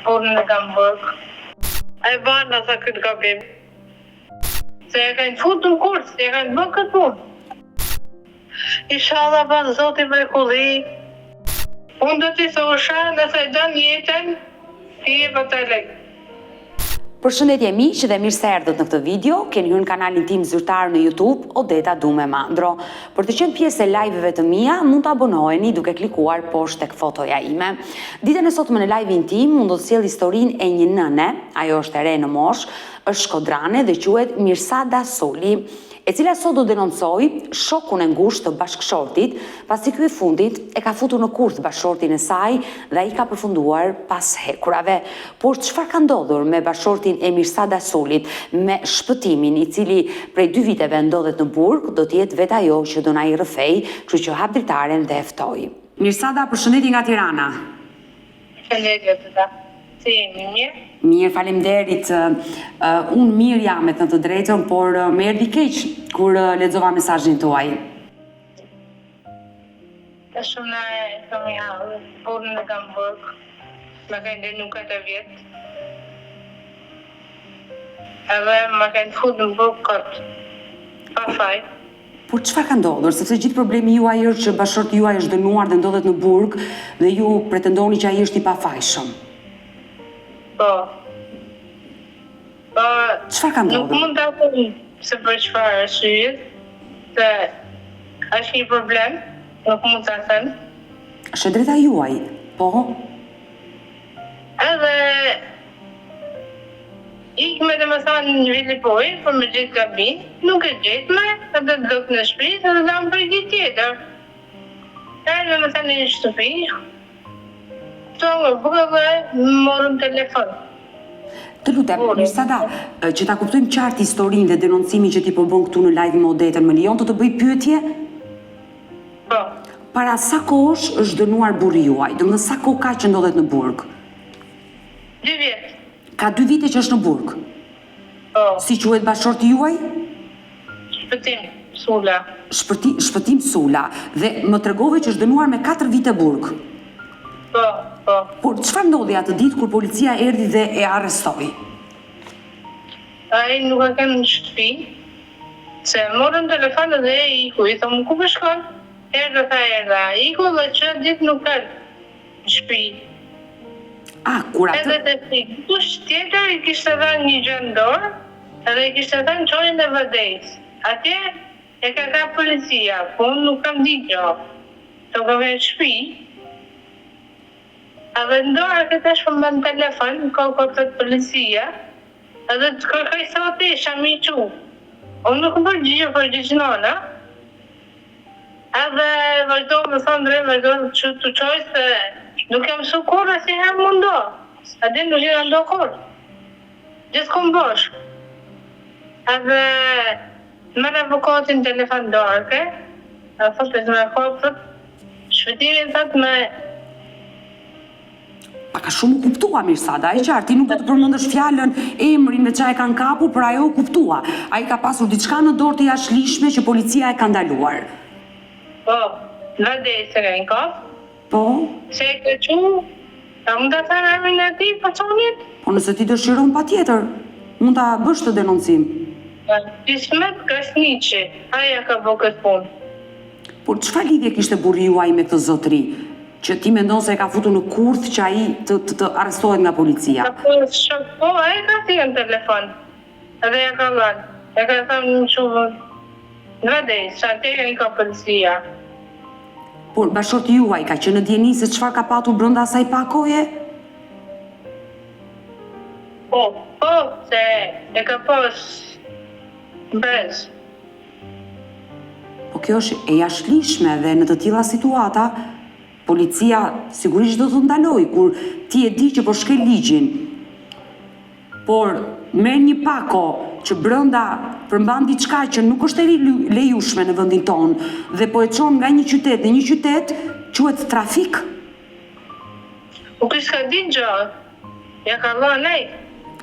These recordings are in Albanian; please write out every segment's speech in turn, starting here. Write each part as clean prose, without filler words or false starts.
Burrin e kam burg. E bana tha këtë gabim. Se e kanë fut në kurth, e kanë bë këtë punë. Ishalla ban zoti mrekulli. Unë do t'i thosha, nëse e don jetën, t'i jep atë lek. Përshëndetje miq dhe mirë se erdhët në këtë video. Keni hyrë në kanalin tim zyrtar në YouTube, Odeta Dume Mandro. Për të qenë pjesë e live-ve të mia, mund të abonoheni duke klikuar poshtë tek fotoja ime. Ditën e sotme në live-in tim, unë do të sjell historinë e një nëne, ajo është e re në moshë, është shkodrane dhe quhet Mirsada Suli. e cila sot do denoncojë shokun e ngushtë të bashkëshortit, pasi ky i fundit e ka futur në kurth bashkëshortin e saj dhe ai ka përfunduar pas hekurave. Por çfarë ka ndodhur me bashkëshortin e Mirsada Sulit, me Shpëtimin, i cili prej dy viteve ndodhet në burg, do të jetë vetë ajo që do na i rrëfejë, kështu që hap dritaren dhe e ftoj. Mirsada, përshëndetje nga Tirana. Përshëndetje Odeta. Si jeni, mirë? Mirë, faleminderit. Unë mirë jam me thënë të drejtën, por më erdhi keq kur lexova mesazhin tuaj. Është shumë na e kam hall, burrin e kam burg, më kanë dënu 4 vjet. Edhe më kanë fut në burg kot, pa faj. Por çfarë ka ndodhur? Sepse gjithë problemi juaj është që bashkëshorti juaj është dënuar dhe ndodhet në burg dhe ju pretendoni që ai është i pafajshëm. Po. Po. Çfarë ka ndodhur? Nuk mund ta them se për çfarë arsye, se është një problem, nuk mund ta them. Është e drejta juaj, po. Edhe ikme domethënë në Velipojë për me gjetë gabin, nuk e gjetme, edhe dok në shpi, edhe dhamë për ditë tjetër. Erdhëm domethënë në shtëpi, të nga bukë dhe morën telefon. Të lutem, Mirsada, që ta kuptojmë qartë historinë dhe denoncimin që ti po bën këtu në live me Odetën, më lejon të të bëj pyetje? Po. Para sa kohësh është dënuar burri juaj? Domethënë sa kohë ka që ndodhet në burg? Dy vjet. Ka dy vite që është në burg. Po. Si quhet bashkëshorti juaj? Shpëtim Sula. Shpëti, Shpëtim Sula. Dhe më tregove që është dënuar me 4 vite burg. Po, po. Por çfarë ndodhi atë ditë kur policia erdhi dhe e arrestoi? Ai nuk ka qenë në shtëpi, Se e morën telefon dhe iku, i thom ku po shkon? Erdha tha erdha, iku dhe që atë ditë nuk erdh në shpi. Ah, kur atë. Edhe te si dikush tjetër i kishte dhënë një gjë në dorë edhe i kishte thënë çoje në Vadejs. Atje e ka kap policia, po unë nuk kam ditë gjë. Se unë kam qenë në shpi. Edhe në dorë e tash po më bën telefon, ko ko thot policia. Edhe të kërkoj sot isha me i çu. Unë nuk më përgjigj, u përgjigj nana. Edhe vazhdo me thonë drejt, vazhdo që të çoj se nuk jam mësu kurrë asnjëherë m'u nda. A din nuk jena nda kurrë. Gjithkund bashkë. Edhe merr avokatin telefon darke, e thotë me kap, thotë, Shpëtimin thotë me Pak a shumë u kuptua Mirsada, e qartë, ti nuk do të përmendësh fjalën, emrin me ça e kanë kapur, por ajo u kuptua. Ai ka pasur diçka në dorë të jashtëligjshme që policia e ka ndaluar. Po, në Vadejs e kanë kap. Po. Se e ka çu, a mund ta them emrin e atij personit? Po nëse ti dëshiron patjetër, mund ta bësh këtë denoncim. Ismet Krasniqi, ai e ka bo këtë punë. Por çfarë lidhje kishte burri juaj me këtë zotëri? Që ti mendon se e ka futur në kurth që ai të të, të arrestohet nga policia. Ka pas shok po, ai ka thirrë në telefon. Edhe ja ka dhënë. E ka thënë më çu në Vadejs, se atje e ka policia. Por bashkëshorti juaj ka qenë në dijeni se çfarë ka patur brenda asaj pakoje? Po, po, se e ka pas brez. Po kjo është e jashtëligjshme dhe në të tilla situata policia sigurisht do të ndalojë kur ti e di që po shkel ligjin. Por merr një pako që brenda përmban diçka që nuk është e lejushme në vendin tonë dhe po e çon nga një qytet në një qytet, quhet trafik. Po ky s'ka ditë gjë. Ja ka dhënë ai.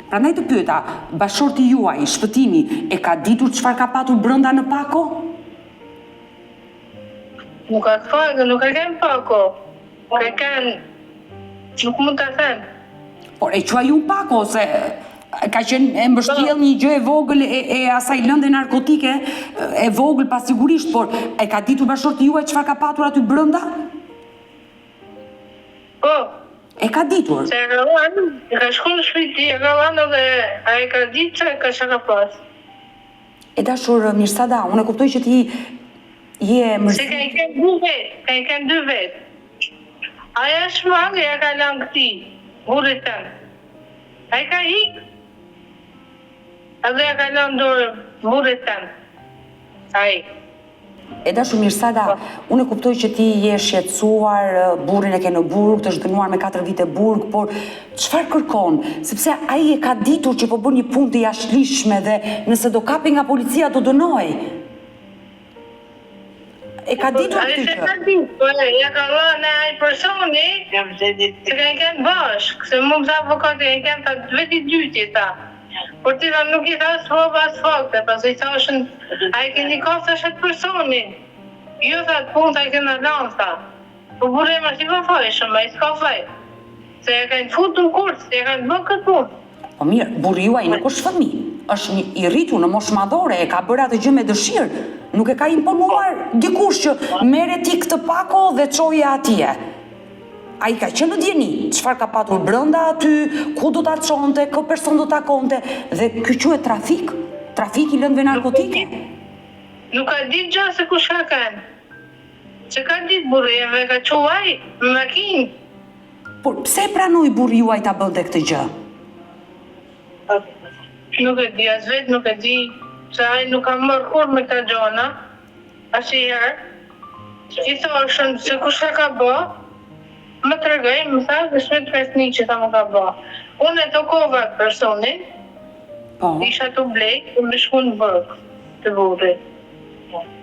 Prandaj të pyeta, bashkëshorti juaj, Shpëtimi, e ka ditur çfarë ka patur brenda në pako? Nuk ka pako, nuk ka qenë pako. Ka qenë, nuk mund ta them. Por e quaj unë pako, se ka qenë e mbështjellë një gjë e vogël e, e asaj lënde narkotike, e vogël pasigurisht, por e ka ditur bashkëshorti juaj çfarë ka patur aty brenda? Po. E ka ditur. Se e ka dhënë, e ka shku në shtëpi, e ka dhënë edhe ai e ka ditë çka ka çka ka pas. E dashur Mirsada, unë e kuptoj që ti je e Se mërzitur. ka i kanë dy vetë, ka i kanë dy vetë. Ai është madh, ja ka lënë këtij, burrit tëm. Ai ka ik, edhe ja ka lënë dorë burrit tëm. Ai. E dashur Mirsada, unë e kuptoj që ti je shqetësuar, burrin e ke në burg, të është dënuar me 4 vite burg, por çfarë kërkon? Sepse ai e ka ditur që po bën një punë të jashtëligjshme dhe nëse do kapej nga policia do dënohej. E ka ditur Ai këtë s'e gjë. ka ditur, po ja ka dhënë ai personi, se kanë qenë bashkë, se mu më tha avokati, kanë qenë tha vetë i dyti tha. Por ti tha nuk i tha as prova as fakte, pasi i thashën, a e keni kap thash atë personin? Jo tha atë punë tha e kena lanë tha. Po burri im është i pafajshëm, ai s'ka faj. Se e kanë futur në kurth, e kanë bërë këtë punë. Po mirë, burri juaj nuk është fëmijë, është një i rritur në moshë madhore, e ka bërë atë gjë me dëshirë, nuk e ka imponuar dikush që merre ti këtë pako dhe çoje atje. Ai ka qenë në dijeni, çfarë ka patur brenda aty, ku do ta çonte, kë person do takonte dhe ky quhet trafik, trafik i lëndëve narkotike. Nuk ka ditë gjë se kush ka qenë. Se ka ditë burri jem e ka çu ai me makinë. Por pse e pranoi burri juaj ta bënte këtë gjë? Nuk e di, as vetë nuk e di, se ai nuk ka marrë kurrë me këta gjona. Asnjëherë. I thashën se kush ta ka ba, më tregoi, më tha Ismet Krasniqi tha më ka ba. Unë e takova atë personin, Po. isha tu blej, për me shku në burg te burri.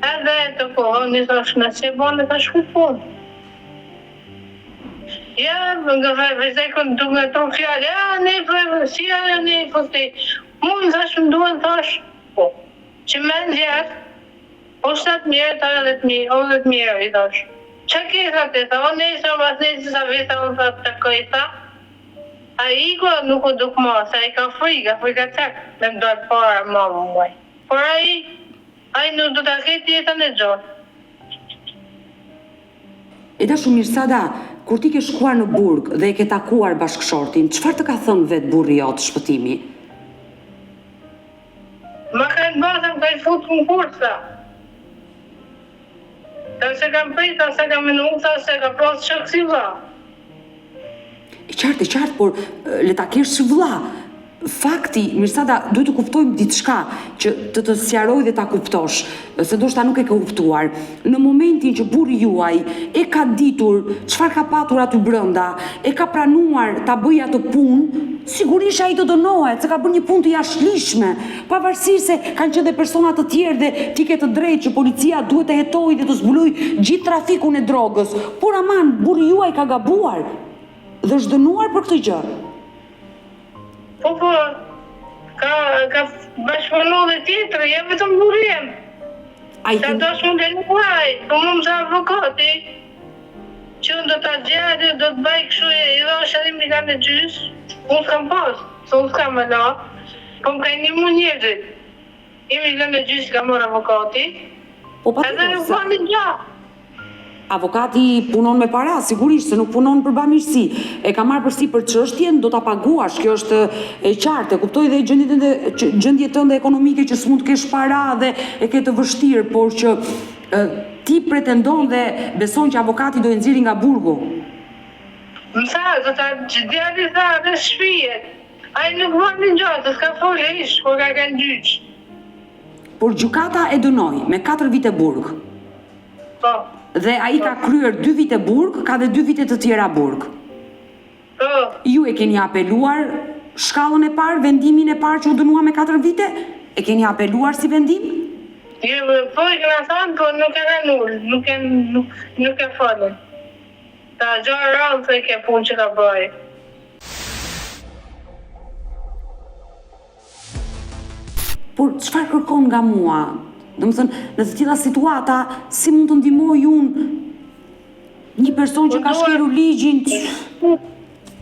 Edhe e takova, unë i thashë nëse e bane thash këtë punë. Ja, nga vazhdoj duke ngatërru fjalë, ja, ne po, si ja, ne po ti. Mu më thash, më duhen thash, po, që me nxjerr, O 7000 tha 10000, o 10000 euro i thash. Ça ke tha ti tha, o nesër mbas nesër sa veta unë tha të takoj tha. Ai iku nuk u duk ma, se ai ka frikë, ka frikacak me më dalë para ma muaj. Por ai, ai nuk do ta ketë jetën e gjatë. E dashur Mirsada, kur ti ke shkuar në burg dhe e ke takuar bashkëshortin, çfarë të ka thënë vetë burri jot, Shpëtimi? Ma kanë ba tha më kanë fut në kurth tha. Tha s'e kam prit tha s'e kam menu tha se ka pas shok si vlla. E qartë, e qartë, por le ta kesh si vlla. Fakti, Mirsada, duhet të kuptojmë diçka që të të sqaroj dhe ta kuptosh, se ndoshta nuk e ke kuptuar. Në momentin që burri juaj e ka ditur çfarë ka patur aty brenda, e ka pranuar ta bëjë atë punë, sigurisht ai do dënohet, se ka bërë një punë të jashtëligjshme, pavarësisht se kanë qenë dhe persona të tjerë dhe ti ke të drejtë që policia duhet të hetojë dhe të zbulojë gjithë trafikun e drogës, por aman burri juaj ka gabuar dhe është dënuar për këtë gjë. Po po, ka ka bashkëpunu dhe tjetër, jo vetëm burri jem. Ai Ka dash me dënu ai, po mu më tha avokati, që unë do ta gjej dhe do të bëj kështu e i dhash edhe milion e gjys, unë s'kam pas, se unë s'kam ala, po më kanë ndihmu njerëzit. Një milion e gjys ka marrë avokati, Po edhe patjetër, nuk se bani gja. Avokati punon me para, sigurisht, se nuk punon për bamirësi. E ka marrë përsipër çështjen, do ta paguash, kjo është e qartë. E kuptoj dhe gjendjen tënde, gjendjen tënde ekonomike që s'mund të kesh para dhe e ke të vështirë, por që ti pretendon dhe beson që avokati do e nxjerrë nga burgu. Më tha, do ta djali tha, rreth shtëpie. Ai nuk bani gja, se s'ka folë hiç kur ka qenë gjyq. Por gjykata e dënoi me katër vite burg. Po. Dhe ai ka kryer dy vite burg, ka dhe dy vite të tjera burg. Po. Ju e keni apeluar shkallën e parë, vendimin e parë që u dënua me katër vite? E keni apeluar si vendim? Jo, po i kena thënë, po nuk e kanë ulë, nuk e nuk nuk e folën. Ta gja rrallë se ke punë që ka bëj. Por çfarë kërkon nga mua? Domethënë, në të tilla situata, si mund të ndihmoj unë një person që ka shkelur ligjin?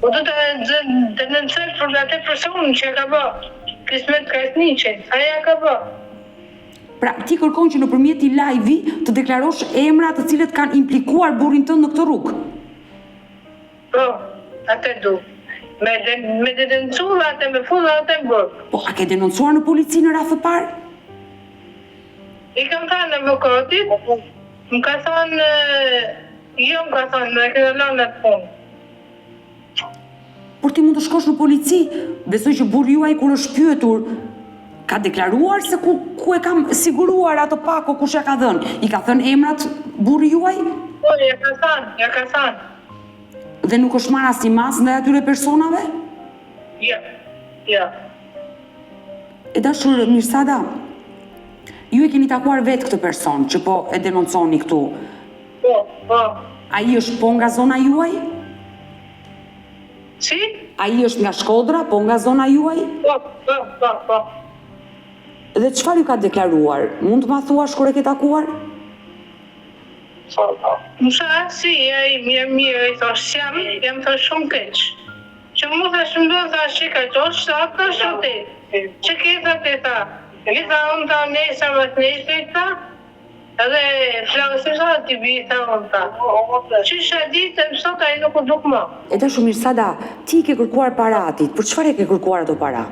Po do të denoncoj për atë person që e ka bë, Kismet Krasniqi, ai e ka bë. Pra, ti kërkon që nëpërmjet këtij live-i të deklarosh emra të cilët kanë implikuar burrin tënd në këtë rrugë. Po, atë du. Me me denoncu dhe atë me fut dhe atë në burg. Po, a ke denoncuar në polici në radhë të parë? I kam thënë avokatit, më ka thënë, jo më ka thënë, e kena lënë atë punë. Por ti mund të shkosh në polici, besoj që burri juaj kur është pyetur, ka deklaruar se ku, ku e kam siguruar ato pako, kush ja ka dhënë. I ka thënë emrat burri juaj? Po, ja ka thënë, ja ka thënë. Dhe nuk është marrë asnjë masë ndaj atyre personave? Jo, jo. E dashur Mirsada, ju e keni takuar vetë këtë person që po e denonconi këtu. Po, po. Ai është po nga zona juaj? Si? Ai është nga Shkodra, po nga zona juaj? Po, po, po, po. Dhe çfarë ju ka deklaruar? Mund të ma thuash kur e ke takuar? Po, po. Më tha, si, je mirë, mirë, i thash, s'jam, jam thash shumë keq. Që mu thash më do thash që ka qosh, tha, thash që ti. Që ke tha ti tha. I tha, unë tha, nesër mas nesër, tha, Edhe flasim sa ti bi tha unë tha. Qysh atë ditë e sot ai nuk u duk më. E dashur Mirsada, ti i ke kërkuar para atij, për çfarë e ke kërkuar ato para?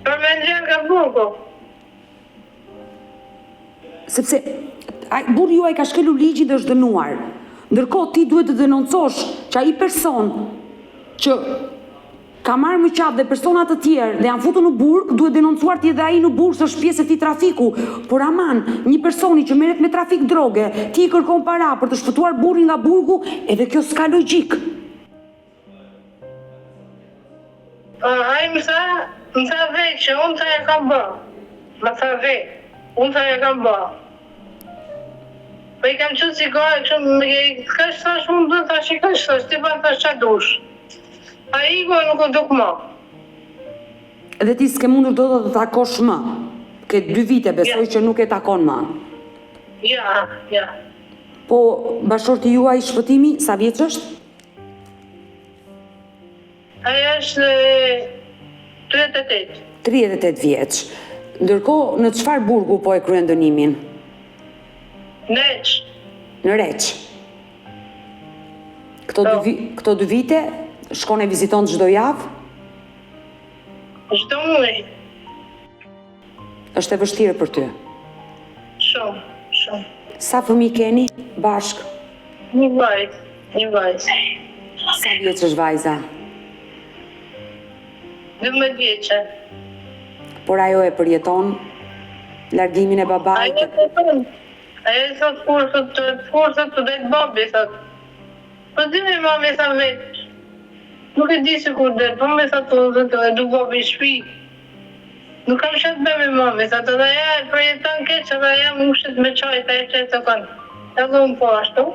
Për me nxjerr nga burgu. Sepse ai burri juaj ka shkelur ligjin dhe është dënuar. Ndërkohë ti duhet të denoncosh që ai person që Ka marrë më qafë dhe persona të tjerë dhe janë futur në burg, duhet denoncuar të jetë dhe ai në burg se është pjesë e këtij trafiku. Por aman, një personi që merret me trafik droge, ti i kërkon para për të shpëtuar burrin nga burgu, edhe kjo s'ka logjikë. Po ai më tha, më tha vetë që unë tha e kam bë. Më tha vetë, unë tha e kam bë. Po i kam çu cigare kështu, më kaq thash unë do thash i kaq thash ti bën thash ça dush. Ai iku e nuk u duk më. Dhe ti s'ke mundur dot ta takosh më. Ke dy vite besoj që nuk e takon më. Ja, ja. Po bashkëshorti juaj Shpëtimi, sa vjeç është? Ai është 38. 38 vjeç. Ndërkohë, në çfarë burgu po e kryen dënimin? Në Reç. Në Reç. Këto dy, po. këto dy vite, shkon e viziton çdo javë? Çdo muaj. Është e vështirë për ty? Shumë, shumë. Sa fëmijë keni bashkë? Një vajzë, një vajzë. Sa vjeç është vajza? 12 vjeçe. Por ajo e përjeton largimin e babait? Ajo e përjeton. Ajo i thot kur thot kur thot të del babi thot. Po di mi mami tha vet. Nuk e di se kur del, po me thot unë thot e du babi në shpi. Nuk kam ça të bëj me mami, thot edhe ajo e përjeton keq edhe ajo mushet me qajt ajo që e takon. Edhe unë po ashtu.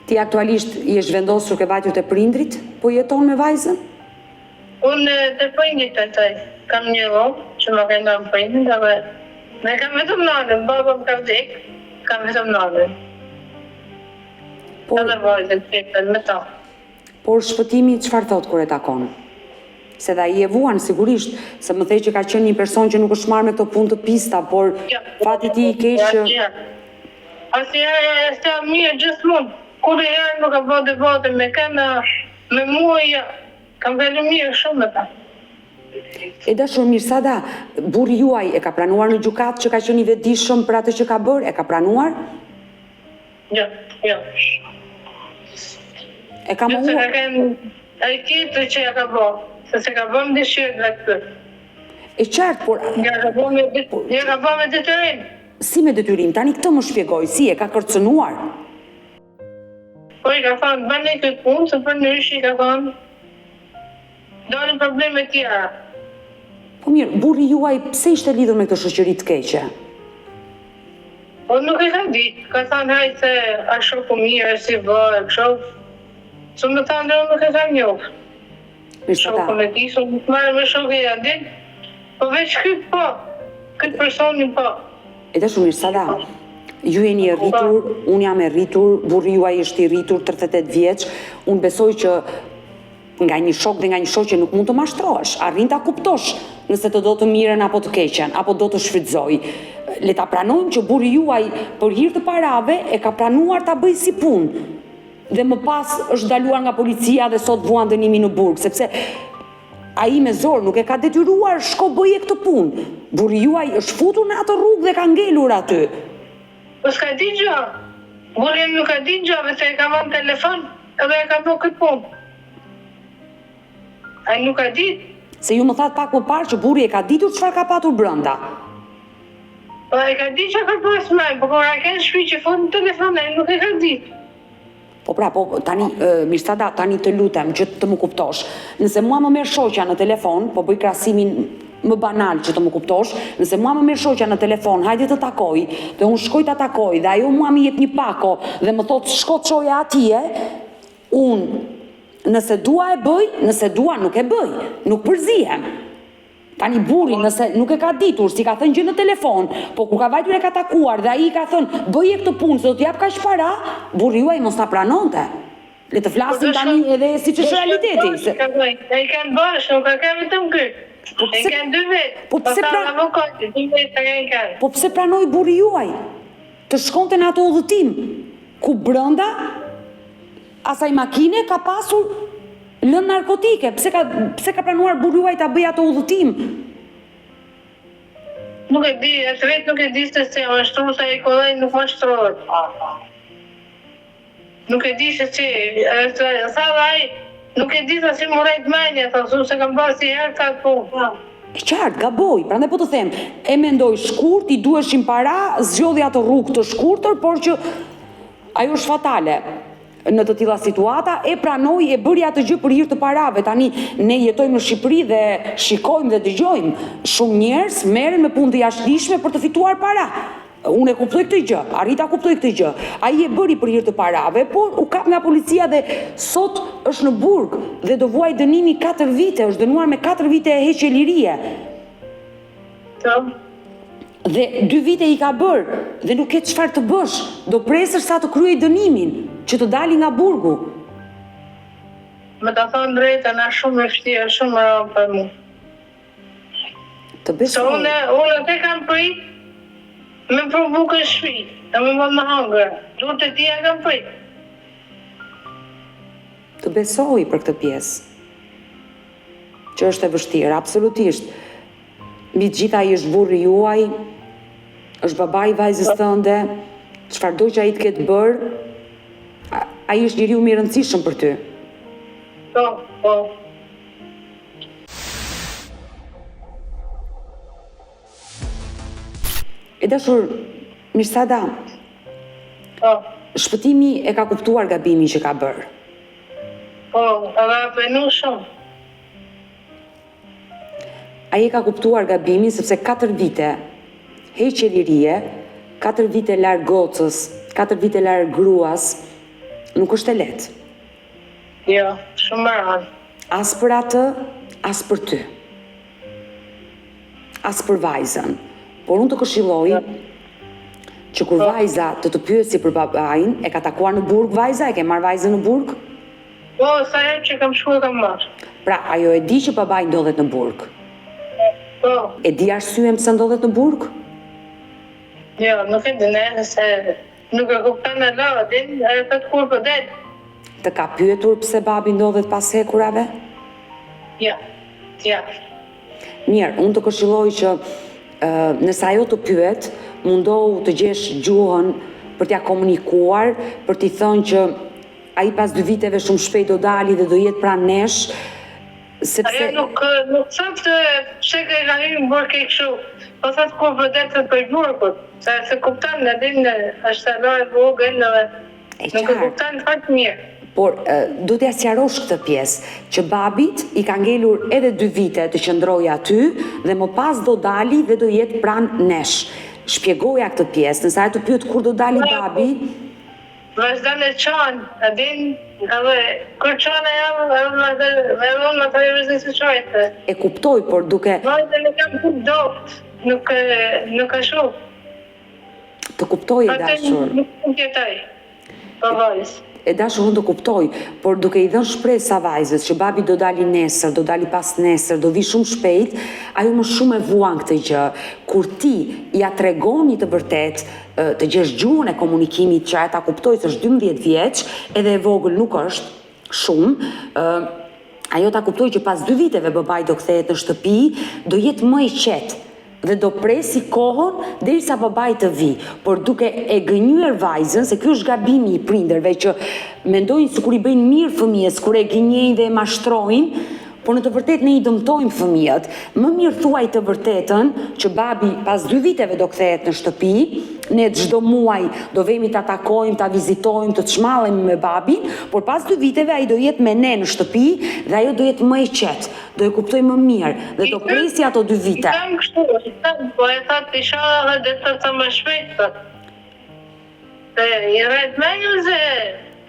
Ti aktualisht je zhvendosur ke vajtur te prindrit, po jeton me vajzën? Unë te prindrit jetoj, kam një dhomë që ma kanë dhënë prindrit edhe me kam vetëm nanën, baba më ka vdek, kam vetëm nanën. Por, edhe vajzën që jeton me ta. Por Shpëtimi çfarë thotë kur e takon? Se dhe ai e vuan sigurisht, se më the që ka qenë një person që nuk është marrë me këto punë të pista, por jo, fati i tij i keq që Asnjëherë e sjell mirë gjithmonë. Kurrëherë nuk ka bërë debate me kënd, me mua jo. Kam kalu mirë shumë me ta. E dashur Mirsada, burri juaj e ka pranuar në gjykatë që ka qenë i vetëdijshëm për atë që ka bërë, e ka pranuar? Jo, jo. E ka mohuar. Nëse ka qenë ai tjetri që ja ka bë, se s'e ka bë me dëshirë të vet ky. E qartë, por Ja ka bë me ja ka bë me detyrim. Si me detyrim? Tani këtë më shpjegoj, si e ka kërcënuar? Po i ka thënë bëni këtë punë, se përndryshe i ka thënë dalin probleme tjera. Po mirë, burri juaj pse ishte lidhur me këtë shoqëri të keqe? Po nuk e kam ditë, ka thënë hajt se a shoku mirë, si bë, e kështu. Se më thanë, unë nuk e kam njohë. Shokun e tij, se nuk marrë me shokë ja din. Po veç ky po, këtë personin po. E dashur Mirsada. Ju jeni e rritur, unë jam e rritur, burri juaj është i rritur, 38 vjeç. Unë besoj që nga një shok dhe nga një shoqe nuk mund të mashtrohesh. Arrin ta kuptosh nëse të do të mirën apo të keqen, apo do të shfrytëzojë. Le ta pranojmë që burri juaj për hir të parave e ka pranuar ta bëjë si punë dhe më pas është ndaluar nga policia dhe sot vuan dënimin në burg, sepse Ai me zor nuk e ka detyruar shko bëje këtë punë. Burri juaj është futur në atë rrugë dhe ka ngelur aty. Po s'ka dit gjo. Burri im nuk ka dit gjo, veç se e ka marrë në telefon edhe e ka bo këtë punë. Ai nuk ka dit. Se ju më thatë pak më parë që burri e ka ditur çfarë ka patur brenda. Po e ka dit çka ka pas me, po kur a ken në shpi që fol në telefon ai nuk e ka dit. Po pra, po tani Mirsada, tani të lutem që të më kuptosh. Nëse mua më merr shoqja në telefon, po bëj krahasimin më banal që të më kuptosh, nëse mua më merr shoqja në telefon, hajde të takoj, dhe unë shkoj ta takoj dhe ajo mua më jep një pako dhe më thotë shko çoje atje, unë nëse dua e bëj, nëse dua nuk e bëj, nuk përzihem. Tani burri nëse nuk e ka ditur, s'i ka thënë gjë në telefon, po kur ka vajtur e ka takuar dhe ai i ka thënë bëje këtë punë se do të jap kaq para, burri juaj mos ta pranonte. Le të flasim tani edhe siç është realiteti, se Ai kanë bashkë, nuk ka qenë vetëm ky. Po pse kanë dy vetë. Po pse pra avokati, dy vetë kanë kanë. Po pse pranoi burri juaj të shkonte në atë udhëtim ku brenda asaj makine ka pasur Lëndë narkotike, pse ka pse ka pranuar burri juaj ta bëjë atë udhëtim? Nuk e di, as vetë nuk e di se si e mashtru, se ai kollaj nuk mashtrohet. Nuk e di se si, tha dhe ai, nuk e di tha si m'u rrejt menja, tha, se s'e kam bërë asnjëherë këtë punë. E qartë, gaboi, prandaj po të them, e mendoi shkurt, i duheshin para, zgjodhi atë rrugë të shkurtër, por që ajo është fatale. Në të tilla situata e pranoi e bëri atë gjë për hir të parave. Tani ne jetojmë në Shqipëri dhe shikojmë dhe dëgjojmë shumë njerëz merren me punë të jashtëligjshme për të fituar para. Unë e kuptoj këtë gjë, arrij ta kuptoj këtë gjë. Ai e bëri për hir të parave, por u kap nga policia dhe sot është në burg dhe do vuajë dënimin 4 vite, është dënuar me 4 vite heqje lirie. Po. Dhe dy vite i ka bërë dhe nuk ke çfarë të bësh, do presësh sa të kryejë dënimin, që të dali nga burgu. Me ta thënë drejtën, është shumë e vështirë, shumë e rëndë për mu. Të besoj. Se unë, unë atë kam prit, me pru bukën në shpi, dhe me më me hangër, durt e tija kam prit. Të besoj për këtë pjesë. Që është e vështirë, absolutisht. Mbi të gjitha ai është burri juaj, është babai i vajzës tënde, çfarëdo që ai të ketë bërë, ai është njeriu më i rëndësishëm për ty. Po, po. E dashur Mirsada. Po. Shpëtimi e ka kuptuar gabimin që ka bërë. Po, edhe a penu shumë. Ai e ka kuptuar gabimin sepse 4 vite heqje lirie, 4 vite larg gocës, 4 vite larg gruas, nuk është e lehtë. Jo, shumë e rëndë. As për atë, as për ty. As për vajzën. Por unë të këshilloj që kur po. vajza të të pyesi për babain, e ka takuar në burg vajza, e ke marrë vajzën në burg? Po, sa herë që kam shkuar kam marrë. Pra, ajo e di që babai ndodhet në burg? Po. E di arsyen pse ndodhet në burg? Jo, nuk e di, ne, se nuk e kupton e la, din, e thotë kur po del. Të ka pyetur pse babi ndodhet pas hekurave? Jo, jo. Mirë, unë të këshilloj që nëse ajo të pyet, mundohu të gjesh gjuhën për t'ia komunikuar, për t'i thënë që ai pas dy viteve shumë shpejt do dali dhe do jetë pranë nesh, sepse Ajo nuk nuk thotë pse ke ka hyrë në burg e kështu, po thotë kur po del thotë prej burgut, se s'e kupton, e din është hala e vogël edhe Nuk e kupton fort mirë. Por do t'ia sqarosh këtë pjesë, që babit i ka ngelur edhe dy vite të qëndrojë aty dhe më pas do dali dhe do jetë pranë nesh. Shpjegoja këtë pjesë, nëse ajo të pyet kur do dali babi. Vazhdon e qan, e din, edhe kur qan ajo, edhe vazhdon, edhe unë më thoj vazhdoj të qaj. E kuptoj, por duke. Vajzën e kam të dobët, nuk nuk e shoh. Të kuptoj e dashur. Nuk mund të jetoj pa vajzë. E dashur unë të kuptoj, por duke i dhënë shpresa vajzës që babi do dali nesër, do dali pasnesër, do vijë shumë shpejt, ajo më shumë e vuan këtë gjë. Kur ti ia tregon një të vërtetë, të gjesh gjuhën e komunikimit që ajo ta kuptojë se është 12 vjeç, edhe e vogël nuk është shumë, ë ajo ta kuptojë që pas dy viteve babai do kthehet në shtëpi, do jetë më e qetë dhe do presi kohën derisa babai të vijë, por duke e gënjyer vajzën, se ky është gabimi i prindërve që mendojnë sikur i bëjnë mirë fëmijës, kur e gënjejnë dhe e mashtrojnë, por në të vërtetë ne i dëmtojmë fëmijët. Më mirë thuaj të vërtetën që babi pas dy viteve do kthehet në shtëpi, ne çdo muaj do vemi ta takojmë, ta vizitojmë, të çmallemi me babin, por pas dy viteve ai do jetë me ne në shtëpi dhe ajo do jetë më e qetë. Do e kuptojë më mirë dhe do presi ato dy vite. I them kështu, i them, po e thotë ishalla dhe do të sa më shpejt thotë. Se i rreth menjën se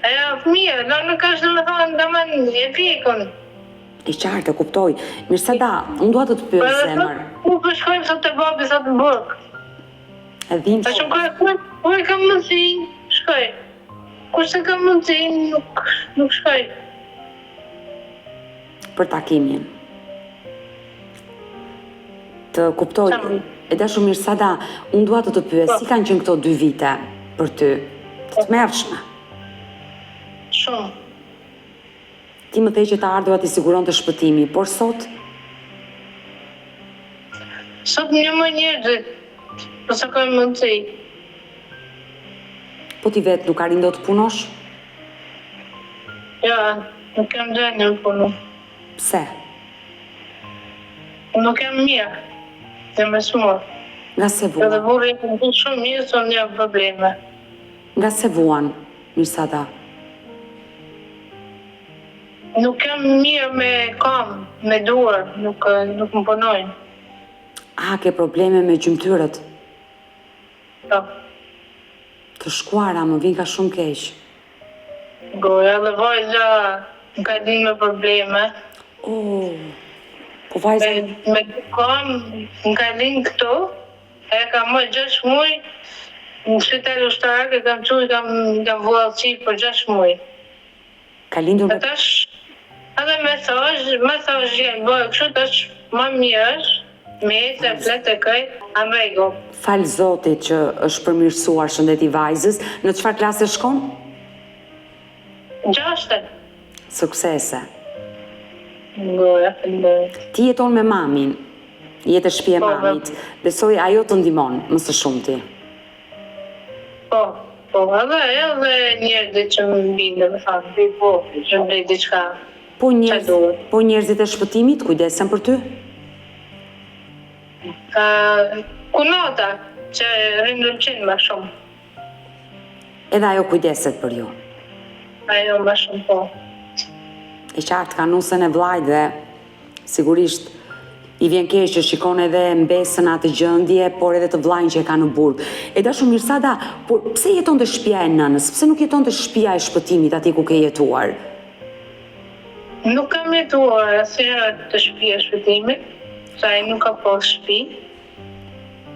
ajo fëmijë, do nuk është domethënë domethënë e pjekun. E qartë, e kuptoj. Mirsada, unë dua të të pyes po zemër. Ku po shkojmë sot te babi sot në burg? E dhimbshme. Tash unë ku ku e kam mundësi, shkoj. Kur s'e kam mundësi, nuk nuk shkoj. Për takimin. Të kuptoj. E dashur Mirsada, unë dua të të pyes, po. si kanë qenë këto dy vite për ty? Të tmerrshme. Shumë. Ti më the që të ardhurat i siguronte Shpëtimi, por sot? Sot një më njerëzit, po s'e kam mundësi. Po ti vetë nuk arrin dot të punosh? Jo, nuk jam gjendje me punu. Pse? Nuk jam mirë, jam e smur. Nga se vuan? Edhe burri im është shumë mirë, se unë jam probleme. Nga se vuan, Mirsada? Nuk jam mirë me kam, me duar, nuk, nuk më punojnë. A, ke probleme me gjymtyrët? Po. Të shkuara, më vjen ka shumë keq. Goja dhe vajza më ka lind me probleme. Oh, po vajza... Me, me dy kam, më ka lind këtu, e kam marrë 6 muaj, në spital ushtarak e kam çu, kam, kam vu allçi për 6 muaj. Ka lindur me... Tash, edhe mesazh, mesazh janë bërë kështu tash më mirë është, me ecë e flet e krejt, a në rregull. Falë Zotit që është përmirësuar shëndeti i vajzës, në çfarë klase shkon? Gjashtën. Suksese. Goja, faleminderit. Ti jeton me mamin, je te shtëpia e Po, mamit. Besoj ajo të ndihmon më së shumti. Po, po, edhe edhe njerëzit që më mbijnë, domethënë, bi po, që më bëj diçka. Po njerëz, po njerëzit e shpëtimit kujdesen për ty? Ë, kunata që rrin në Ulqin më shumë. Edhe ajo kujdeset për ju. Ajo më shumë po. E qartë ka nusen e vllait dhe Sigurisht, i vjen keq që shikon edhe mbesën në atë gjendje, por edhe të vllain që e ka në burg. E dashur Mirsada, por pse jeton te shtëpia e nënës? Pse nuk jeton te shtëpia e shpëtimit atje ku ke jetuar? Nuk kam jetuar asnjëherë te shtëpia e shpëtimit, se ai nuk ka pas shtëpi.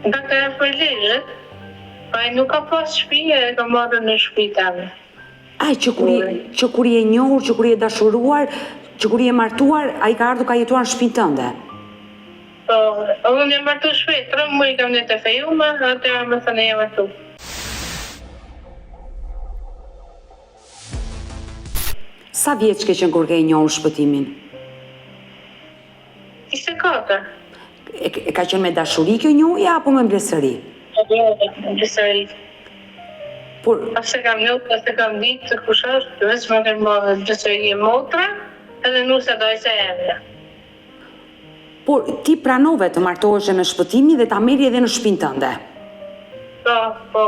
Nga ka e përlezhet, po ai nuk ka pas shtëpi e kam marrë në shtëpi teme. Ai që kur je, që kur je njohur, që kur je dashuruar, që kur je martuar, ai ka ardhur ka jetuar në shtëpinë tënde. Po, unë jam martu shpejt, 3 muaj kam nejt e fejume, atëherë më thënë jam martu. Sa vjeç ke qenë kur ke njohur Shpëtimin? 24. E, e ka qenë me dashuri kjo njohje apo me mblesëri? Jo, me mblesëri. Por as e kam njohur, as e kam ditë se kush është, veç më kanë bërë mblesëri e motra, edhe nusja dajsa e emja. Por ti pranove të martoheshe me Shpëtimin dhe ta merrje edhe në shtëpinë tënde. Po, po.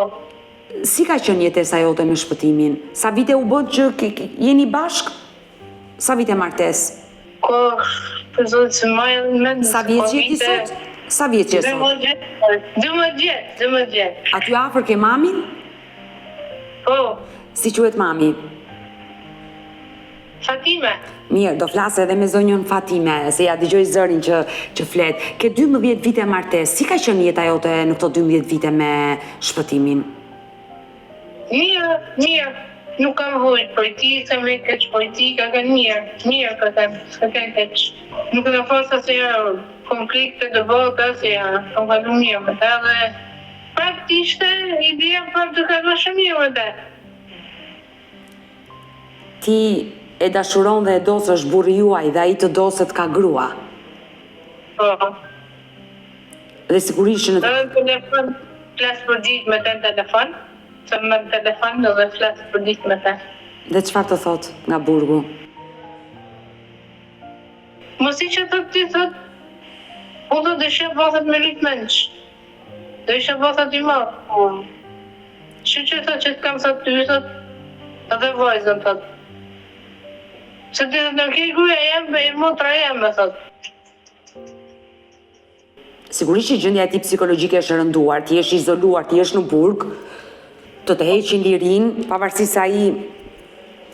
Si ka qenë jetesa jote me Shpëtimin? Sa vite u bë që jeni bashkë? Sa vite martesë? Po, për zotin s'e maj edhe në mend. Sa vjeç je ti sot? Sa vjeç je sot? 12 vjet, 12 vjet. Aty afër ke mamin? Po. Si quhet mami? Fatime. Mirë, do flas edhe me zonjën Fatime, se ia dëgjoj zërin që që flet. Ke 12 vite martesë. Si ka qenë jeta jote në këto 12 vite me Shpëtimin? Mirë, mirë, nuk kam vujt prej tij, s'kam vujt keq prej tij, ka qenë mirë, mirë ka qenë, s'ka qenë keq. Nuk kena pas asnjëherë konflikte, debate, asnjëherë, kam kalu mirë me te dhe prapë ishte ideja prapë të kaloj shumë mirë me te. Ti e dashuron dhe e do se është burri juaj dhe ai të do se të ka grua. Po. Dhe sigurisht që në Edhe në telefon flas për ditë me te në telefon, se më në telefon dhe flas për ditë me te. Dhe çfarë të thotë nga burgu? Mos i që thot ti thot, unë do të isha bo thot me lyp menç. Do isha bo thot i madh. Shyqyr thot që të kam thot ty thot, edhe vajzën thot. Se ti thot nuk je gruaja jeme, je motra jeme thot. Sigurisht që gjendja e tij psikologjike është e rënduar, të jesh i izoluar, të jesh në burg, të të heqin lirinë, pavarësisht se ai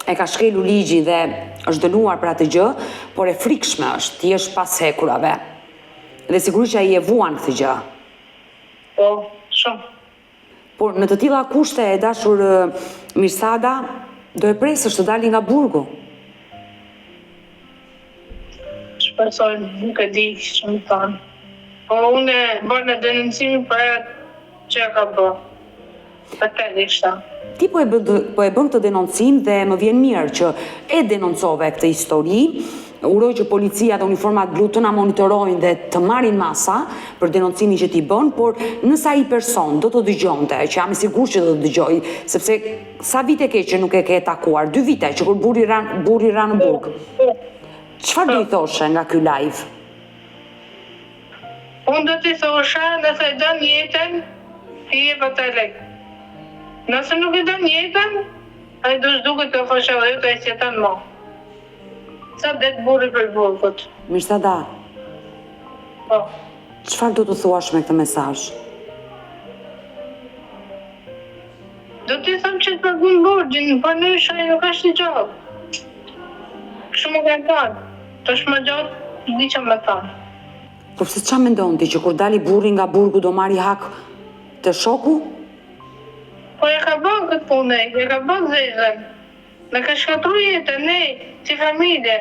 e ka shkelur ligjin dhe është dënuar për atë gjë, por e frikshme është të jesh pas hekurave. Dhe sigurisht që ai e vuan këtë gjë. Po, shumë. Por në të tilla kushte e dashur Mirsada, do e presësh të dali nga burgu. Shpresoj, nuk e di ç'me të thanë. Po unë e bëna denoncimin për atë që e ka bë. Vërtet ishte. Ti po e bën po e bën këtë denoncim dhe më vjen mirë që e denoncove këtë histori. Uroj që policia dhe uniformat blu të na monitorojnë dhe të marrin masa për denoncimin që ti bën, por nëse ai person do të dëgjonte, që jam e sigurt që do të dëgjojë, sepse sa vite ke që nuk e ke takuar? Dy vite që kur burri ra burri ra në burg. Çfarë do i thoshe nga ky live? Unë do t'i thosha, nëse e don jetën, t'i jep atë lek. Nëse nuk e don jetën, ai do zhduket nga faqja e dheut, ai s'jeton mo. Sa del burri prej burgut. Mirsada. Po. Çfarë do të thuash me këtë mesazh? Do t'i them që të pagun borxhin, po ndryshe ai nuk është i gjallë. Kështu më kanë thënë. Tash më gjatë, s'di ça me thënë. Po pse ça mendon ti që kur dali burri nga burgu do marri hak te shoku? Po e ka bërë këtë punë, e ka bërë zezën. Na ka shkatërru jetën ne, si familje.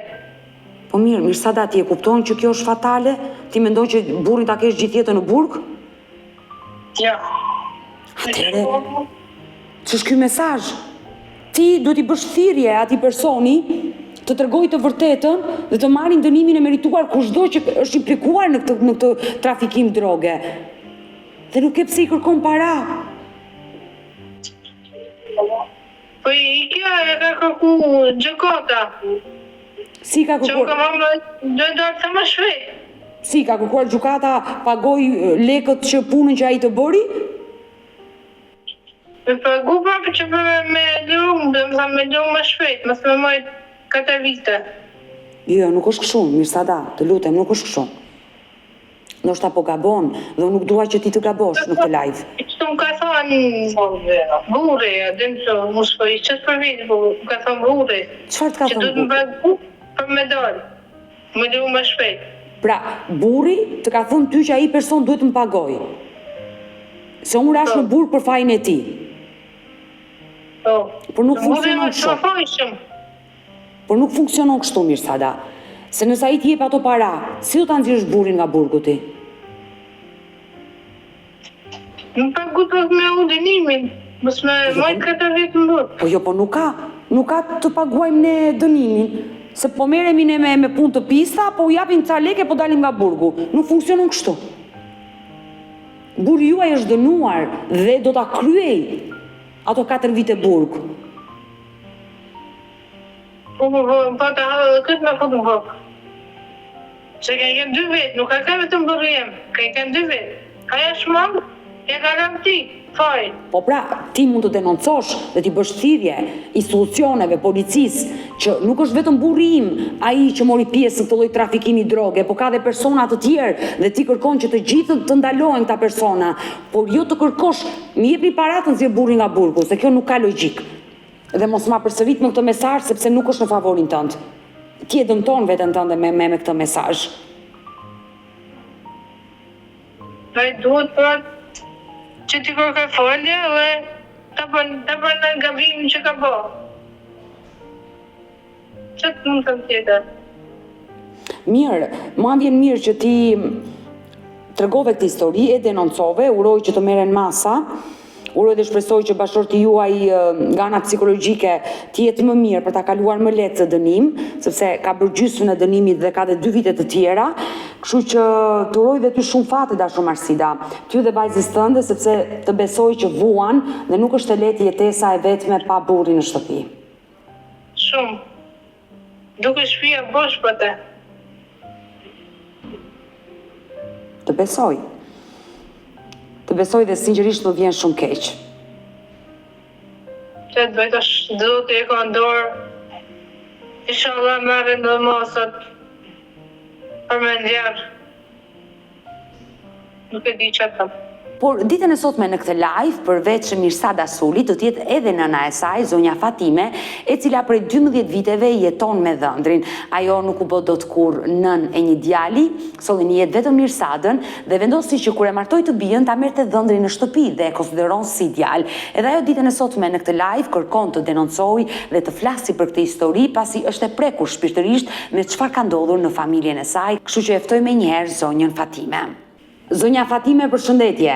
Po mirë, Mirsada ti e kupton që kjo është fatale? Ti mendon që burrin ta kesh gjithë jetën në burg? Jo. Atëherë, ç'është ky mesazh? Ti duhet t'i bësh thirrje atij personi të tregojë të vërtetën dhe të marrin dënimin e merituar kushdo që është implikuar në këtë në këtë trafikim droge. Dhe nuk ke pse i kërkon para. Po i kjo e ka kërku gjykata. Si ka kërkuar? Që më do të sa më shpejt. Si ka kërkuar gjykata pagoi lekët që punën që ai të bëri? Me pagu pra që për me, me liru, do të thënë me liru më shpejt, mos me majt katër vite. Jo, nuk është kështu, Mirsada, të lutem, nuk është kështu. Ndoshta po gabon dhe unë nuk dua që ti të gabosh në këtë live. Kështu më ka thënë burri, a din se unë s'po i qes për vete, po më ka thënë burri. Çfarë të ka thënë burri? Që duhet me pagu për me dal, me liru më shpejt. Pra, burri të ka thënë ty që ai person duhet të më pagojë. Se unë rashë në burg për fajin e tij. Po. Por nuk funksionon kështu. Por nuk funksionon kështu Mirsada. Se nëse ai të jep ato para, si do ta nxjerrësh burrin nga burgu ti? Me pagu për me ul dënimin, mos me po jo, majt po- katër vjet në burg. Po jo, po nuk ka, nuk ka të paguajmë ne dënimin, se po merremi ne me, me punë të pista, po u japim ca leke, po dalim nga burgu. Nuk funksionon kështu. Burri juaj është dënuar dhe do ta kryejë ato katër vite burg. Po po po, po të hallë edhe këtë me fut në burg. Se ka qenë dy vetë, nuk ka qenë vetëm burri jem, ka qenë dy vetë. Ai është më, ja ka lënë ti, faj. Po pra, ti mund të denoncosh dhe t'i bësh thirrje institucioneve, policisë, që nuk është vetëm burri im ai që mori pjesë në këtë lloj trafikimi droge, po ka dhe persona të tjerë dhe ti kërkon që të gjithë të ndalohen këta persona, por jo të kërkosh, më jepni para të nxjerr burrin nga burgu, se kjo nuk ka logjikë. Dhe mos ma përsërit më këtë mesazh sepse nuk është në favorin tënd. Ti e dëmton veten tënde me me me këtë mesazh. Ai duhet pra që t'i kërkoj falje dhe ta. Ta pran, ta pranon gabimin që ka bo. Ça të mund të them tjetër? Mirë, mua më vjen mirë që ti tregove këtë histori, e denoncove, uroj që të merren masa, uroj dhe shpresoj që bashkëshorti juaj nga ana psikologjike të jetë më mirë për ta kaluar më lehtë këtë dënim, sepse ka bërë gjysmën e dënimit dhe ka dhe dy vite të tjera. Kështu që të uroj dhe ty shumë fat e dashur Marsida, ty dhe vajzës tënde sepse të besoj që vuan dhe nuk është e lehtë jetesa e vetme pa burrin në shtëpi. Shumë. Duket shpia bosh pa te. Të besoj. Të besoj dhe sinqerisht më vjen shumë keq. Ça të bëj tash Zoti e ka në dorë. Inshallah merren dhe masat për me nxjerr. Nuk e di ça të them. Por ditën e sotme në këtë live, përveç Mirsada Sulit, do të jetë edhe nëna e saj, zonja Fatime, e cila prej 12 viteve jeton me dhëndrin. Ajo nuk u bë dot kurrë nënë e një djali, solli në jetë vetëm Mirsadën dhe vendosi që kur e martoi të bijën ta merrte dhëndrin në shtëpi dhe e konsideron si djalë. Edhe ajo ditën e sotme në këtë live kërkon të denoncojë dhe të flasi për këtë histori, pasi është e prekur shpirtërisht me çfarë ka ndodhur në familjen e saj, kështu që e ftoj menjëherë zonjën Fatime. Zonja Fatime, përshëndetje.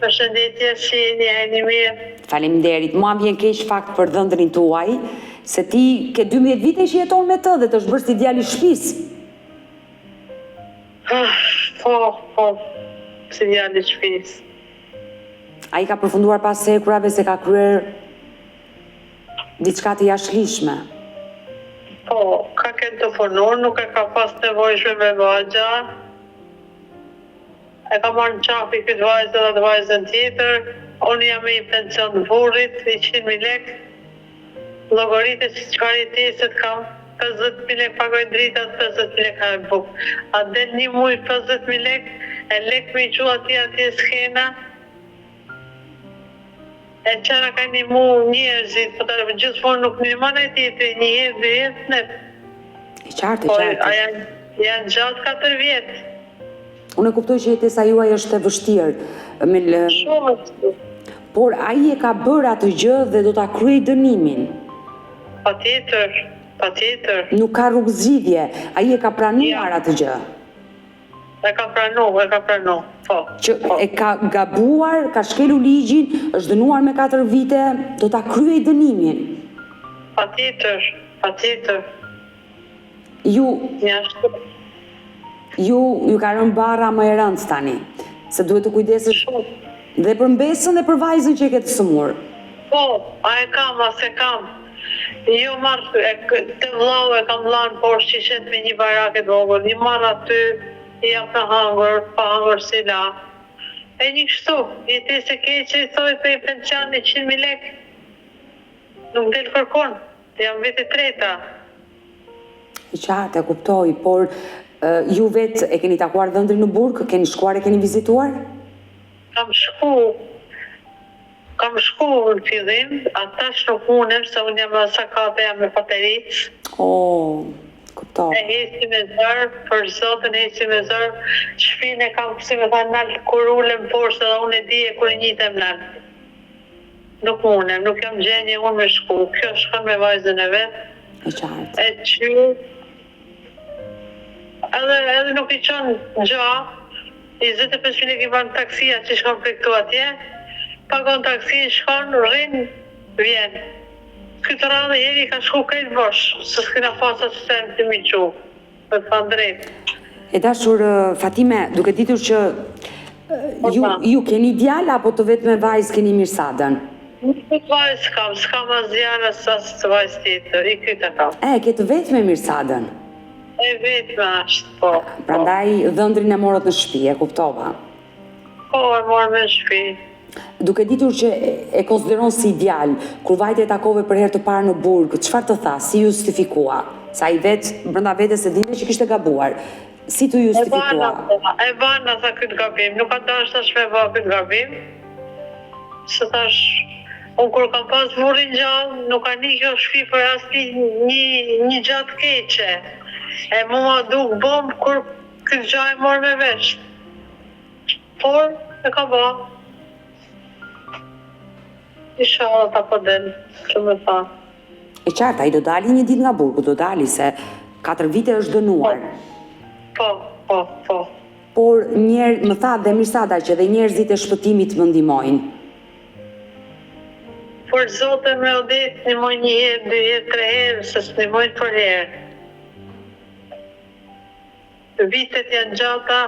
Përshëndetje, si jeni, a jeni mirë? Faleminderit. Mua më vjen keq fakt për dhëndrin tuaj, se ti ke 12 vite që jeton me të dhe të është bërë si djali i shtëpisë. Ah, po, po, si djali i shtëpisë. Ai ka përfunduar pas hekurave se ka kryer Diçka të jashtëligjshme. Po, ka kenë tu punu, nuk e ka pas nevojshme me ba gja. E ka marrë në qafë këtë vajzë dhe atë vajzën tjetër. Unë jam me një pension të burrit, 100.000 lek. Llogarite se çfarë jetese kam, 50.000 lek pagoj dritat, 50.000 lek haj bukë. A del një muj 50.000 lek, e lek me i çu atje atje s'kena. E ça na ka nimu njerëzit, po ta gjithmonë nuk nimon ai tjetri, një herë, dy herë të nep. E qartë, e po, qartë. Po, a janë, janë gjatë 4 vjet. Unë e kuptoj që jetesa juaj është e vështirë. Me lë... Shumë e vështirë. Por ai e ka bërë atë gjë dhe do ta kryejë dënimin. Patjetër, patjetër. Nuk ka rrugë zgjidhje, ai e ka pranuar atë gjë. E ka pranu, e ka pranu, po. Që po. e ka gabuar, ka shkelur ligjin, është dënuar me 4 vite, do ta kryejë dënimin. Patjetër, patjetër. Ju Njashtu. Ju ju ka rënë barra më e rëndë tani, se duhet të kujdesesh dhe për mbesën dhe për vajzën që e ke të sëmurë. Po, a e kam, a s'e kam. Jo marr te vllau e kam vllanë poshtë që shet me një barake të vogël, i marr aty, i jap me hangër, pa hangër s'i la. E një kështu, jetesë e keqe i thoj pe pension 100.000 lek. Nuk del kërkun, jam vit e treta. E qartë, e kuptoj, por ju vetë e keni takuar dhëndrin në burg, keni shkuar e keni vizituar? Kam shku, Kam shku në fillim, a tash nuk munem se unë jam edhe sakate jam me patericë. Oh, kuptoj. E heci me zor, për zotin heci me zor, shpinë e kam si me thanë nalt kur ulem poshtë edhe unë e di e kur ngitem nalt. Nuk munem, nuk jam gjendje unë me shku, kjo shkon me vajzën e vet. E qartë. E qy, edhe, edhe nuk i çon gja, 25 mijë lekë i ban taksia që shkon prej këtu atje, pagon taksinë, shkon, rrin, vjen. Këtë radhë heri ka shku krejt bosh, se s'kena pas asistent me çu, me të thanë drejt. E dashur Fatime, duke ditur që po, ju, ju keni djalë apo të vetme vajzë keni Mirsadën? Një vajzë kam, s'kam as djalë as as vajzë tjetër, i këtë kam. E, ke të vetme Mirsadën? E vetme është, po. Prandaj dhëndrin e morët në shtëpi, e kuptova. Po, e morëm në shtëpi. Duke ditur që e konsideron si djalë, kur vajte e takove për herë të parë në burg, çfarë të tha, si u justifikua? Se ai vetë brenda vetes e dinte që kishte gabuar. Si t'u justifikua? E bana, e bana tha këtë gabim, nuk ka dashtë tash me ba këtë gabim. Se thash, unë kur kam pas burrin gjallë, nuk ka ni kjo shpi për asnjë një, një gja të keqe. E mu ma duk bombë kur këtë gja e morr me vesh. Por, e ka ba. Ishalla ta po del, që me tha. E qartë, ai do dali një ditë nga burgu, do dali se 4 vite është dënuar. Po, po, po. Por njer, më tha dhe Mirsada që dhe njerëzit e shpëtimit më ndihmojnë. Për zotin me Odet, ndihmojnë një herë, dy herë, tre herë, se s'ndihmojnë për herë. Vitet janë gjata,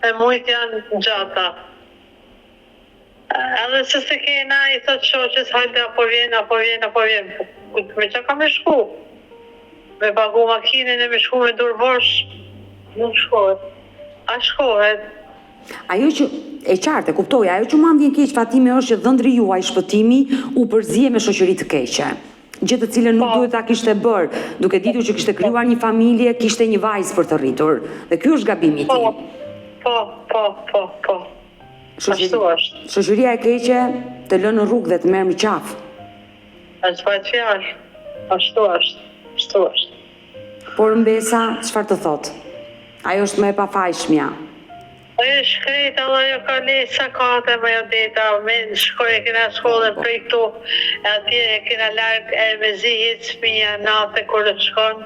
e mujt janë gjata. Edhe se se kena, i thot shoqes, hajde, apo vjen, apo vjen, apo vjen. Po, me qa ka me shku? Me pagu makinën e me shku me dur bosh, nuk shkohet. A shkohet? Ajo që e qartë, e kuptoj, ajo që mua më vjen keq Fatime është që dhëndri juaj shpëtimi u përzie me shoqëri të keqe. Gjë të cilën nuk duhet ta kishte bërë, duke ditur që kishte krijuar një familje, kishte një vajzë për të rritur. Dhe ky është gabimi i tij. Po, po, po, po, po. Ashtu është. Shoqëria e keqe të lë në rrugë dhe të merr më qafë. A s'bëhet fjalë. Ashtu është. Ashtu është. Por mbesa, çfarë të thotë? Ajo është më e pafajshmja. Ajo e shkreta edhe ajo ka le sakate me Odeta, me shkoj e kena shkollën prej këtu e atje e kena larg e mezi hec fëmija nate kur shkon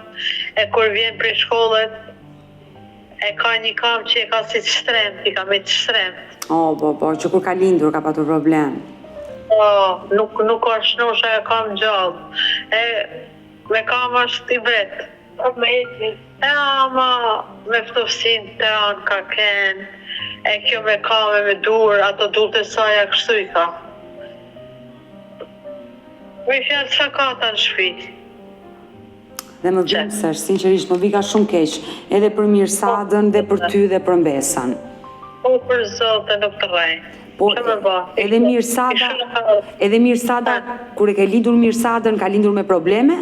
e kur vjen prej shkollet E ka një kamë që e ka si të shtremt, i ka me të shtremt. Oh, po, po, që kur ka lindur ka patur problem. Po, nuk, nuk ka shnosh ajo kamë gjallë. E, me kamë është i bret. Po, me eci. E ama, me ftoftësinë të anë ka ken, e kjo me kamë me dur, ato durt e saja kështu i ka. Me fjalë sakata në shpi. Dhe më dhimbsesh, sinqerisht, më vika shumë keq, edhe për Mirsadën dhe për ty dhe për mbesën. Po për Zotin nuk të rrej. Po, edhe Mirsada, edhe Mirsada, kur e ke lindur Mirsadën, ka lindur me probleme?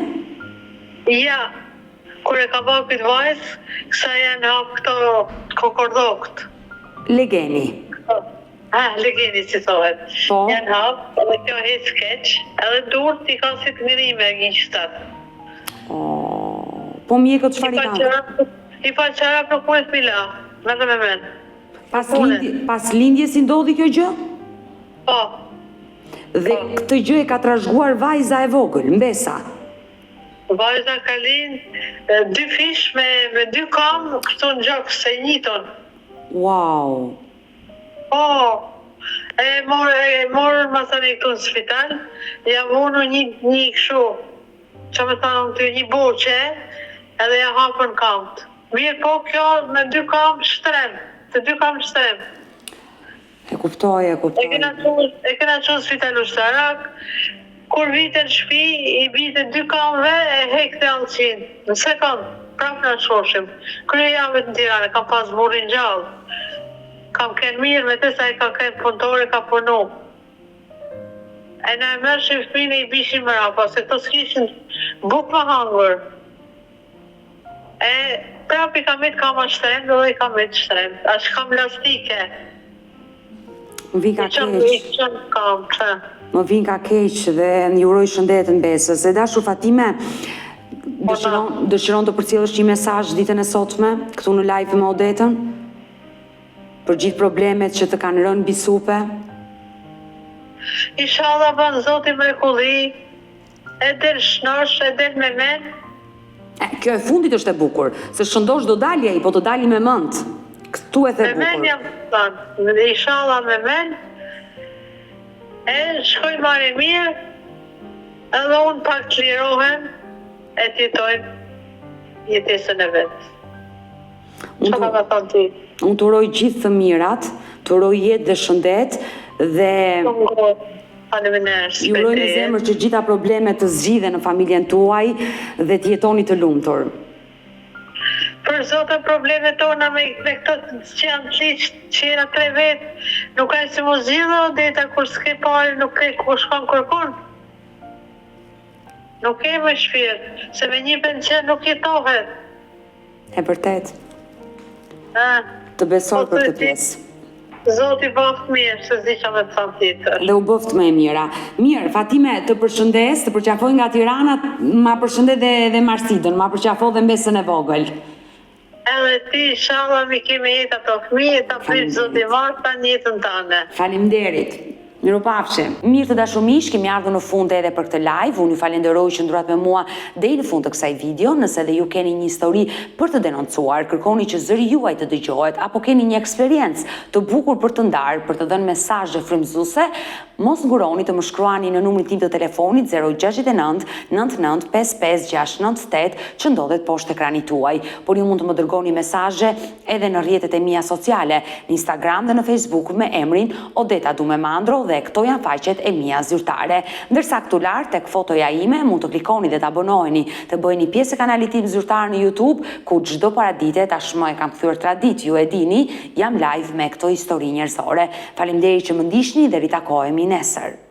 Ja, kur e ka ba këtë vajzë, kësaj janë hap këto kokordhokt. Legeni. Ah, legeni si thohet. Po. Janë hap, edhe kjo hec keq, edhe durt i ka si të ngrime gishtat. Oh, po mjekët çfarë i kanë? I pa çarap nuk mundet mi la, vetëm me mend. Pas, lindje, pas lindjes i ndodhi kjo gjë? Po. Dhe po. këtë gjë e ka trashëguar vajza e vogël, mbesa. Vajza ka lind dy fish me, me dy kamë këtu në gjoks, e njëjtën. Wow. Po, e mor, e morën masanej këtu në spital, ja vunë një, një kështu, që me thanë unë ty, një boçe, edhe ja hapën kamt. Mirë po kjo me dy kamë shtrem, të dy kamë shtrem. E kuptoj, e kuptoj. E kena çu, e kena çu në spital ushtarak, kur vite në shpi, i bite dy kamëve e hekte allçin. Në sekond, prap na çoshim. Krye javët në Tiranë, kam pas burrin gjallë. Kam kenë mirë me te se ai ka kenë punëtor e ka punu. E na e merrshim fëmijën e i bishim mrapa, se këto s'kishin bukë me hangër. E prap i ka met kama shtremt dhe i ka met shtremt. Ashtë kam lastike. Më vika keq. Më vika keq dhe i uroj shëndet mbesës. E dashur Fatime, po, dëshiron, dëshiron të përcjellësh një mesazh ditën e sotme, këtu në live me Odetën? Për gjithë problemet që të kanë rënë mbi supe? Ishalla bën Zoti mrekulli, E del shnosh, e del me mend. E, kjo e fundit është e bukur, se shëndosh do dali ai, po të dali me mend. Këtu e the bukur. Me mend jam thënë, ishalla me mend. E shkoj marrë mirë, edhe unë pak të lirohem, e të jetojmë jetesën e vet. Unë të, me thënë ti? Unë të uroj gjithë të mirat, të uroj jetë dhe shëndet dhe Faleminderit. Ju uroj me zemër që gjitha problemet të zgjidhen në familjen tuaj dhe të jetoni të lumtur. Për Zotin problemet tona me me këto që janë të liqt që jena tre vet nuk ka si mu zgjidhë Odeta kur s'ke pare nuk ke ku shkon kërkun nuk ke më shpirt se me një pension nuk jetohet. E vërtet. Të besoj po, për këtë pjesë. Zoti bëft mirë, se s'di ça me të thënë tjetër. Dhe u bëft më e mira. Mirë, Fatime, të përshëndes, të përqafoj nga Tirana, ma përshëndet dhe, dhe Marsidën, ma përqafo dhe mbesën e vogël. Edhe ti, ishalla, mi kemi jetë ato fëmijë, ta prit Zoti marta në jetën tane. Faleminderit. Mirupafshim. Mirë të dashur miq, kemi ardhur në fund edhe për këtë live. Unë ju falenderoj që qëndruat me mua deri në fund të kësaj video. Nëse edhe ju keni një histori për të denoncuar, kërkoni që zëri juaj të dëgjohet apo keni një eksperiencë të bukur për të ndarë, për të dhënë mesazhe frymëzuese, mos nguroni të më shkruani në numrin tim të telefonit 069 99 55 698 që ndodhet poshtë ekranit tuaj. Por ju mund të më dërgoni mesazhe edhe në rrjetet e mia sociale, në Instagram dhe në Facebook me emrin Odeta Dume Mandro dhe këto janë faqet e mia zyrtare. Ndërsa këtu lart tek fotoja ime mund të klikoni dhe të abonoheni, të bëheni pjesë e kanalit tim zyrtar në YouTube, ku çdo paradite tashmë e kam kthyer traditë, ju e dini, jam live me këto histori njerëzore. Faleminderit që më ndiqni dhe ritakohemi nesër.